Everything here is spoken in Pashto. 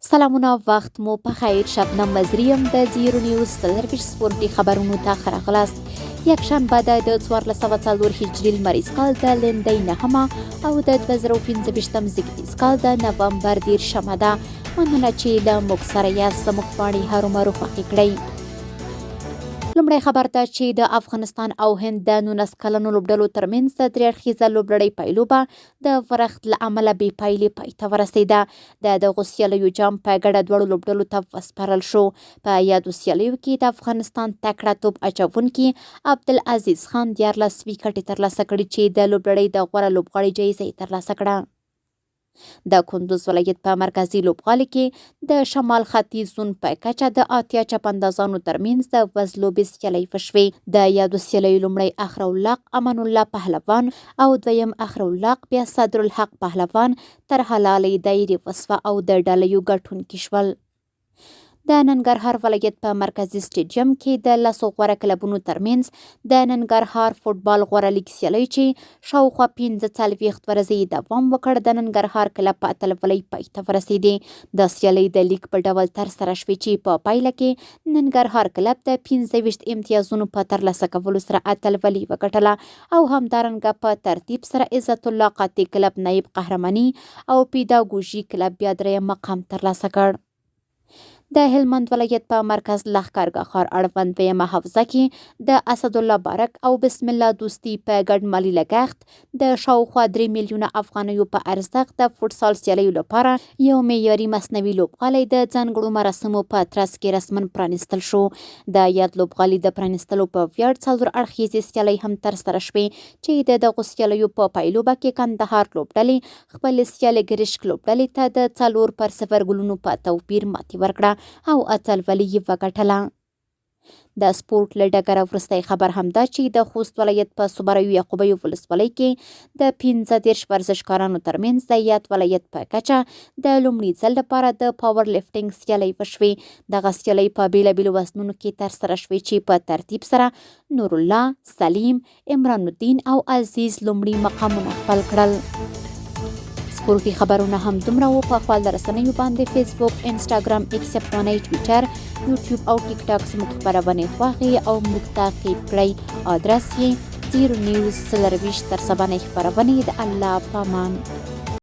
سلامونه وخت مو په خیر. شبنم مزري یم د زیرو نیوز 24 سپورتي خبرونو ته ښه راغلاست. یکشنبه ده د 1404 هجري لمریز کال د لیندۍ نهمه او د 2025 زیږدیز کال د نومبر 30مه ده. مننه چې له موږ سره یاست. زموږ پاڼې هرومرو خوښې کړئ. لومړی خبر دا چې د افغانستان او هند د 19 کلنو لوبډلو ترمنځ د درې اړخیزه لوبلړۍ پایلوبه د ورښت له امله بې پایلې پای ته ورسېده. د دغو سیالیو جام په ګډه دواړو لوبډلو ته وسپارل شو. په یادو سیالیو کې د افغانستان تکړه توپ اچوونکي عبدالعزیز خان 13 ویکټې ترلاسه کړې چې د لوبلړۍ د غوره لوبغاړي جایزه یې ترلاسه کړه. د کندوز ولایت په مرکزي لوبغالي کې د شمال ختیځ زون په کچه د 80 چپندازانو ترمنځ د وزلوبې سیالۍ وشوې. د یادو سیالیو لومړی اخرالحق امان الله پهلوان او دویم اخرالحق بیا صدرالحق پهلوان تر حلالې دایرې وسوه او د ډالیو ګټونکي شول. د ننګرهار ولایت په مرکزي سټډیم کې د لسو غوره کلبونو ترمنځ د ننګرهار فوټبال غوره لیګ سیالۍ چې شاوخوا 45 ورځې یې دوام وکړ، د ننګرهار کلب په اتلولۍ پای ته ورسېدې. دا سیالۍ د لیګ په ډول ترسره شوې چې په پایله کې ننګرهار کلب د 25 امتیازونو په ترلاسه کولو سره اتلولي وګټله او همدارنګه په ترتیب سره عزت الله قاطع کلب نایب قهرماني او پیداګوژي کلب بیا دریم مقام ترلاسه کړ. د هلمند ولایت په مرکز لښکرګاه ښار اړوند دویمه حوزه کې د اسدالله بارک او بسم الله دوستي په ګډ مالي لګښت د شاوخوا 3 میلیونه افغانیو په ارزښت د فوټسال سیالیو لپاره یو معیاري مصنوعي لوبغالی د ځانګړو مراسمو په ترڅ کې رسما پرانیستل شو. د یاد لوبغالي د پرانیستلو په ویاړ څلور اړخیزې سیالۍ هم ترسره شوې چې د دغو سیالیو په پایلوبه کې کندهار لوبډلې خپلې سیالې ګرشک لوبډلې ته د 4 پر 0 ګولونو په توپیر ماتې ورکړه او اتلولي یې وګټله. د سپورت له ډګره وروستی خبر هم دا چې د خوست ولایت په صوبریو یعقوبیو ولسوالۍ کې د 35 ورزشکارانو ترمنځ د یاد ولایت په کچه د لومړي ځل لپاره د پاور لفټینګ سیالۍ وشوې. دغه سیالۍ په بېلابېلو وزنونو کې ترسره شوې چې په ترتیب سره نورالله، سلیم، عمران الدین او عزیز لومړي مقامونه خپل کړل. سپورتي خبرونه هم دومره وو. په خپل رسنیو باندې فیسبوک، انسټاګرام، ایکس افغانۍ، ټویټر، یوټیوب او ټیک ټاک زموږ خپرونې خوښې او موږ تعقیب کړئ. آدرس یې زیرو نیوز 24. تر سبانۍ خپرونې د الله پامان.